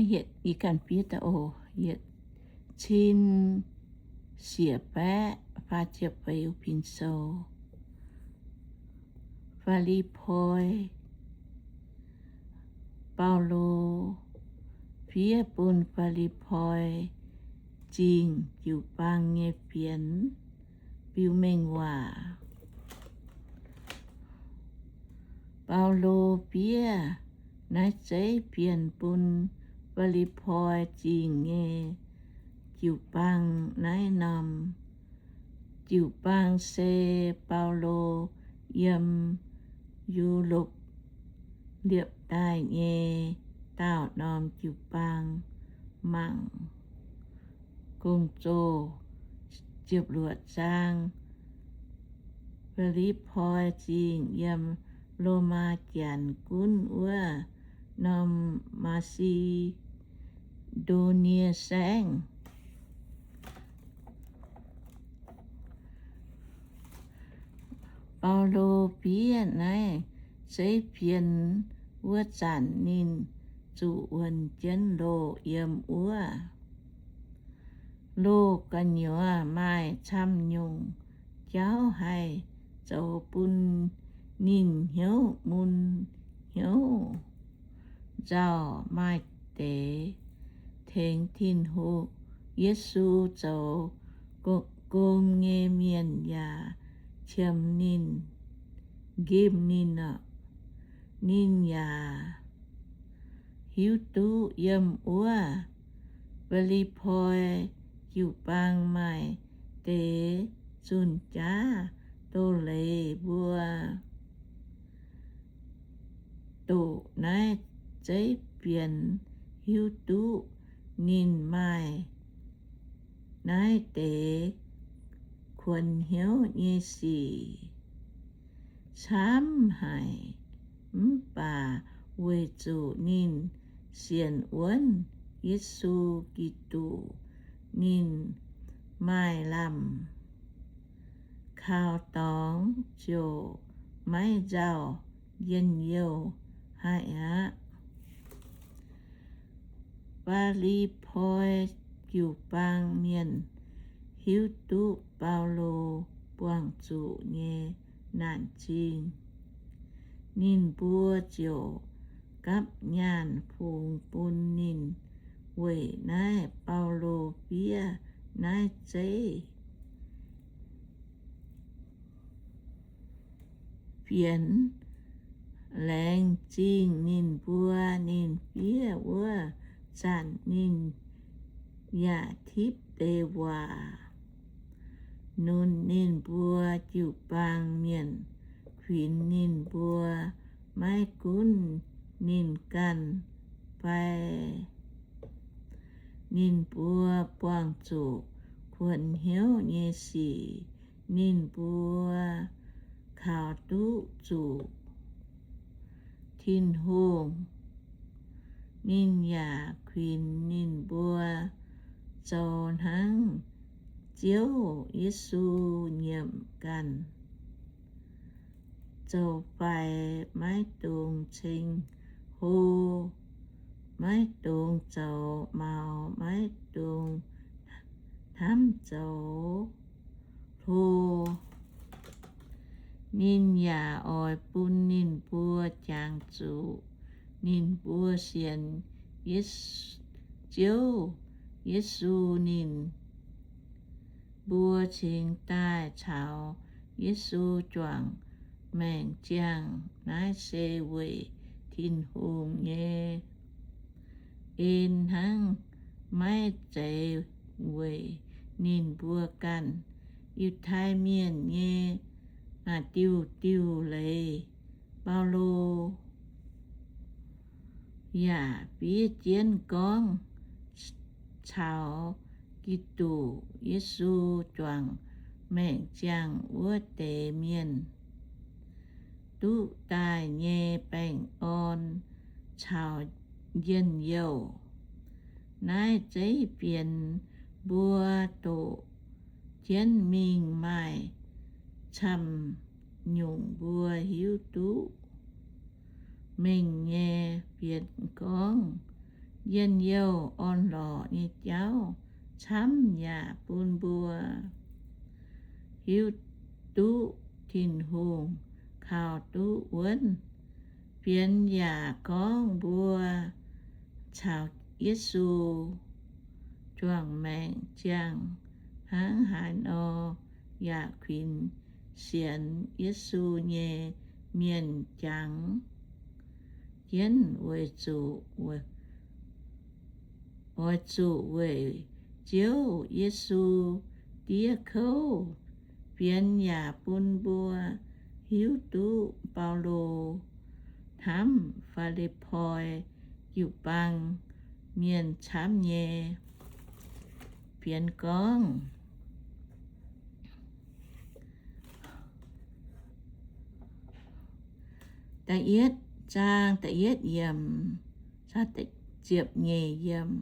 Yietc cin siec baeqv faah ziepc feix Bin Sou. Fi^li^poi. Baulo fiev bun Fi^li^poi Zingh jiu-baang nyei fienx biux mengh waac. Baulo fiev naaiv zeiv fienx bun Fi^li^poi Zingh nyei jiu-baang. Naaiv norm jiu-baang se Baulo yiem Yu^lopc liepc daaih nyei daauh norm jiu-baang mangc gong-zoh. Ziepc luoqc zaang. Fi^li^poi Zingh yiem Lomaa Janx gunv wuov norm Maa^si^ndo^nie Saengv. Baulo fiev naaiv zeiv fienx wuov zanc ninh zuqc wuonx jienv loh yiem wuov. Loh gu'nyuoz maaih camv nyungc jauv haih zoux bun ninh hnyouv mun hnyouv nzauh. Maaih deix tengx Tin-Hungh, Yesu zoux gong nyei mienh yaac qiemx ninh, nqemh ninh. Ninh yaac hiuv duqv yiem wuov Fi^li^poi jiu-baang maaih deix zunh jaav doz-leiz mbuo doqc naaiv zeiv fienx hiuv duqv ninh maaih naaiv deix kuonx hnyouv nyei sic camv haic. Mv baac weic zuqc ninh sienx wuonv Yesu Giduc, ninh maaih lamh kaux dorngx ziouc maiv nzauh njien-youh haic aqv. Fi^li^poi jiu-baang mienh hiuv duqv Baulo buangh zuqc nyei naanc zingh, ninh mbuo ziouc gapv nyaanh fungx bun ninh. Weic naaiv Baulo fiev naaiv zeiv fienx laengz zingh ninh mbuo. Ninh fiev wuov zanc ninh yaac tipv deix waac nunc ninh mbuo jiu-baang mienh, kuinx ninh mbuo maiv gunv ninh ganh fai ninh mbuo buangh zuqc kuonx hnyouv nyei sic, ninh mbuo kaux duqv zuqc Tin-Hungh. Ninh yaac kuinx ninh mbuo zoux hnangv Ziouv Yesu nyiemc ganh, zoux faix, maiv dungx ceng hlo, maiv dungx zoux maux, maiv dungx hnamv zoux hlo. Ninh yaac oix bun ninh mbuo jangx zuqc ninh mbuo sienx Ye-, Ziouv Yesu. Ninh mbuo cingx daaih caux Yesu juangc maengc ziangh. Naaiv se weic Tin-Hungh nyei en hnangv, maiv zeiz weic ninh mbuo ganh. Yiutai Mienh nyei diuh diuh leiz. Baulo yaac fiev jienv gorngv caux Giduc Yesu juangc maengc ziangh wuov deix mienh duqv daaih nyei baengh orn caux njien-youh. Naaiv zeiv fienx mbuo doqc jienv mingh maaih camv nyungc mbuo hiuv duqv. Mengh nyei fienx gorngv njien-youh orn-lorqc nyei jauv camv yaac bun mbuo hiuv duqv Tin-Hungh kaux duqv wuonv. Fienx yaac gorngv mbuo caux Yesu juangc maengc ziangh hnangv haaix nor, yaac kuinx sienx Yesu nyei mienh jangx jienv weic zuqc, oix zuqc weic Ziouv Yesu diev kouv. Fienx yaac bun mbuo hiuv duqv Baulo hnamv Fi^lipv^poi jiu-baang mienh camv nyei. Fienx gorngv, da'yietv zaang da'yietv yiemc, ziepc nyeic yiemc,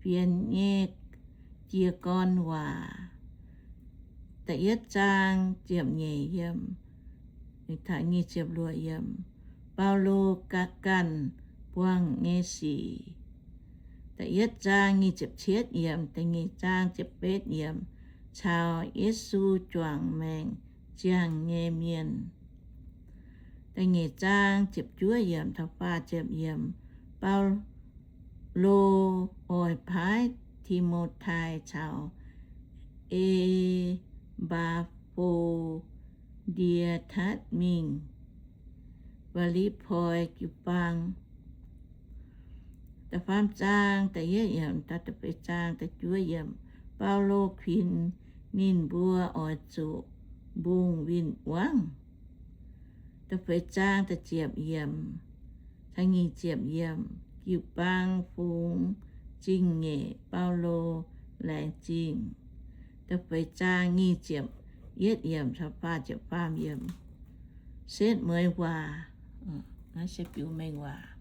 Fienx nyei jiez gorn waac. Da'yietv zaang ziepc nyeic yiemc, nyic ziepc luoqc yiemc, Baulo ganh buangh nyei sic. Da'yietv zaang nyic ziepc cietv yiemc, da'nyeic zaang ziepc betv yiemc, caux Yesu juangc maengc ziangh nyei mienh. Da'nyeic zaang ziepc juov yiemc taux faah ziepc yiemc, Baulo oix paaiv Ti^mo^tai caux E^mbaa^fo^ndi^tatv mingh Fi^lipv^poi jiu-baang. Da'faam zaang da'yietv yiemc taux da'feix zaang da'juov yiemc, Baulo kuinx ninh mbuo oix zuqc mbungh win-wangv. Da'feix zaang da'ziepc yiemc, nyic ziepc yiemc, jiu-baang fungx zingh nyeic Baulo laengz zingh. Da'feix zaang nyic ziepc yietv yiemc caux faah ziepc faam yiemc, setv mueiz waac, naaiv se biux mengh waac.